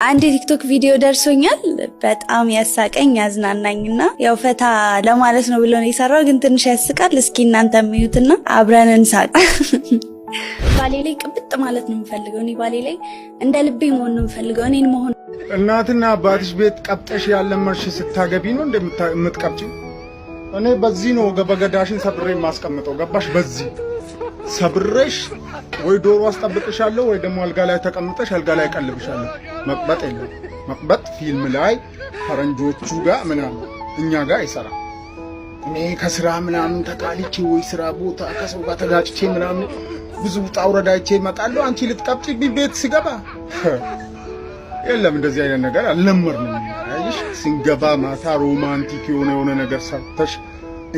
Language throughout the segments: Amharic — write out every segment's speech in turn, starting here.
አንድ የቲክቶክ ቪዲዮ ደርሶኛል። በጣም ያሳቀኝ ያዝናናኝና ያው ፈታ ለማለት ነው ብሎ ነው የሰራው፣ ግን ትንሽ ያስቃል። እስኪ እናንተ እዩትና አብረን እንሳቅ። ባሌ ላይ ቅብጥ ማለት ነው የምፈልገው። እኔ ባሌ ላይ እንደ ልቤ መሆን ነው የምፈልገው። እኔን መሆን። እናትና አባትሽ ቤት ቀብጠሽ ያለመርሽ ስታገቢ ነው እንደምትቀብጪው። እኔ በዚህ ነው በገዳሽን ሰብሬ የማስቀምጠው። ገባሽ? በዚህ ሰብሬሽ ወይ ዶሮ አስጠብቅሻለሁ ወይ ደግሞ አልጋ ላይ ተቀምጠሽ አልጋ ላይ ቀልብሻለሁ። መቅበጥ የለም። መቅበጥ ፊልም ላይ ፈረንጆቹ ጋር ምናምን፣ እኛ ጋር አይሰራም። እኔ ከስራ ምናምን ተጣልቼ ወይ ስራ ቦታ ከሰው ጋር ተጋጭቼ ምናምን ብዙ ውጣ ውረድ አይቼ እመጣለሁ። አንቺ ልትቀብጪብኝ ቤት ስገባ የለም፣ እንደዚህ አይነት ነገር አልለመድንም። አየሽ፣ ስንገባ ማታ romantic የሆነ የሆነ ነገር ሰርተሽ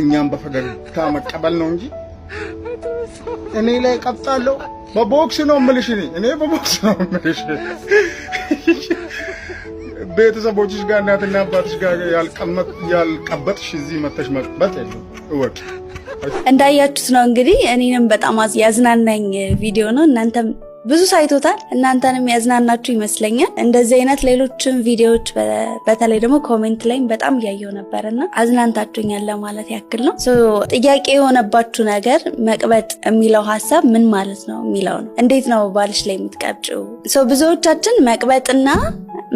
እኛም በፈገግታ መቀበል ነው እንጂ እኔ ላይ ቀብጣለሁ። በቦክስ ነው የምልሽ። እኔ በቦክስ ነው የምልሽ። ቤተሰቦችሽ ጋር፣ እናትና አባትሽ ጋር ያልቀበጥሽ እዚህ መተሽ መቅበጥ የለም፣ እወቂ። እንዳያችሁት ነው እንግዲህ፣ እኔንም በጣም ያዝናናኝ ቪዲዮ ነው። እናንተም ብዙ ሳይቶታል። እናንተንም ያዝናናችሁ ይመስለኛል። እንደዚህ አይነት ሌሎችም ቪዲዮዎች በተለይ ደግሞ comment ላይም በጣም እያየው ነበር እና አዝናንታችሁኛል ለማለት ያክል ነው። ጥያቄ የሆነባችሁ ነገር መቅበጥ የሚለው ሀሳብ ምን ማለት ነው የሚለው ነው። እንዴት ነው ባልሽ ላይ የምትቀብጪው? ብዙዎቻችን መቅበጥና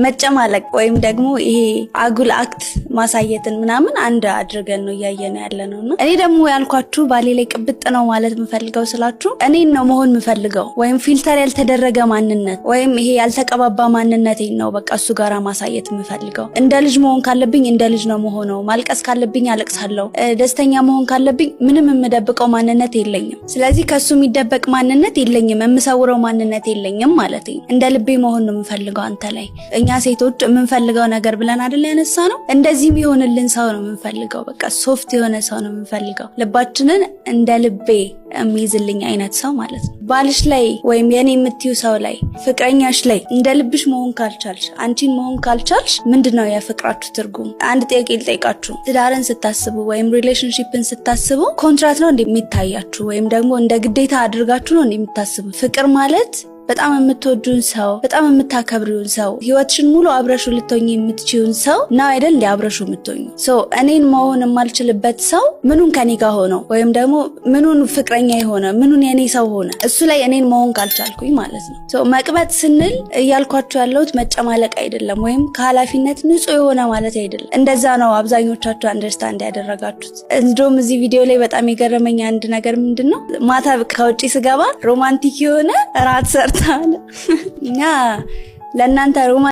መጨማለቅ ወይም ደግሞ ይሄ አጉል act ማሳየትን ምናምን አንድ አድርገን ነው እያየን ያለ ነው። እና እኔ ደግሞ ያልኳችሁ ባሌ ላይ ቅብጥ ነው ማለት የምፈልገው ስላችሁ እኔን ነው መሆን የምፈልገው ወይም filter ያልተደረገ ማንነት ወይም ይሄ ያልተቀባባ ማንነቴን ነው በቃ እሱ ጋራ ማሳየት የምፈልገው። እንደ ልጅ መሆን ካለብኝ እንደ ልጅ ነው መሆነው። ማልቀስ ካለብኝ አለቅሳለሁ። ደስተኛ መሆን ካለብኝ ምንም የምደብቀው ማንነት የለኝም። ስለዚህ ከእሱ የሚደበቅ ማንነት የለኝም፣ የምሰውረው ማንነት የለኝም ማለት ነው። እንደ ልቤ መሆን ነው የምፈልገው አንተ ላይ። እኛ ሴቶች የምንፈልገው ነገር ብለን አይደል ያነሳ ነው። እንደዚህ የሚሆንልን ሰው ነው የምንፈልገው። በቃ soft የሆነ ሰው ነው የምንፈልገው። ልባችንን እንደ ልቤ የሚይዝልኝ አይነት ሰው ማለት ነው። ባልሽ ላይ ወይም የኔ የምትዩ ሰው ላይ፣ ፍቅረኛሽ ላይ እንደ ልብሽ መሆን ካልቻልሽ፣ አንቺን መሆን ካልቻልሽ ምንድን ነው የፍቅራችሁ ትርጉም? አንድ ጥያቄ ልጠይቃችሁ። ትዳርን ስታስቡ ወይም relationship ን ስታስቡ ኮንትራት ነው እንደ የሚታያችሁ ወይም ደግሞ እንደ ግዴታ አድርጋችሁ ነው እንደ የምታስቡ? ፍቅር ማለት በጣም የምትወጂውን ሰው፣ በጣም የምታከብሪውን ሰው፣ ህይወትሽን ሙሉ አብረሹ ልትሆኝ የምትችይውን ሰው ነው አይደል እንዲ አብረሹ የምትሆኙ? So እኔን መሆን የማልችልበት ሰው ምኑን ከኔ ጋር ሆነው ወይም ደግሞ ምኑን ፍቅረኛ የሆነ፣ ምኑን የኔ ሰው ሆነ እሱ ላይ እኔን መሆን ካልቻልኩኝ ማለት ነው። So መቅበጥ ስንል እያልኳችሁ ያለሁት መጨማለቅ አይደለም፣ ወይም ከኃላፊነት ንጹህ የሆነ ማለት አይደለም። እንደዛ ነው አብዛኞቻችሁ understand ያደረጋችሁት። እንደውም እዚህ ቪዲዮ ላይ በጣም የገረመኝ አንድ ነገር ምንድን ነው፣ ማታ ከውጭ ስገባ romantic የሆነ እራት ሰርታል እና ለእናንተ ሮማ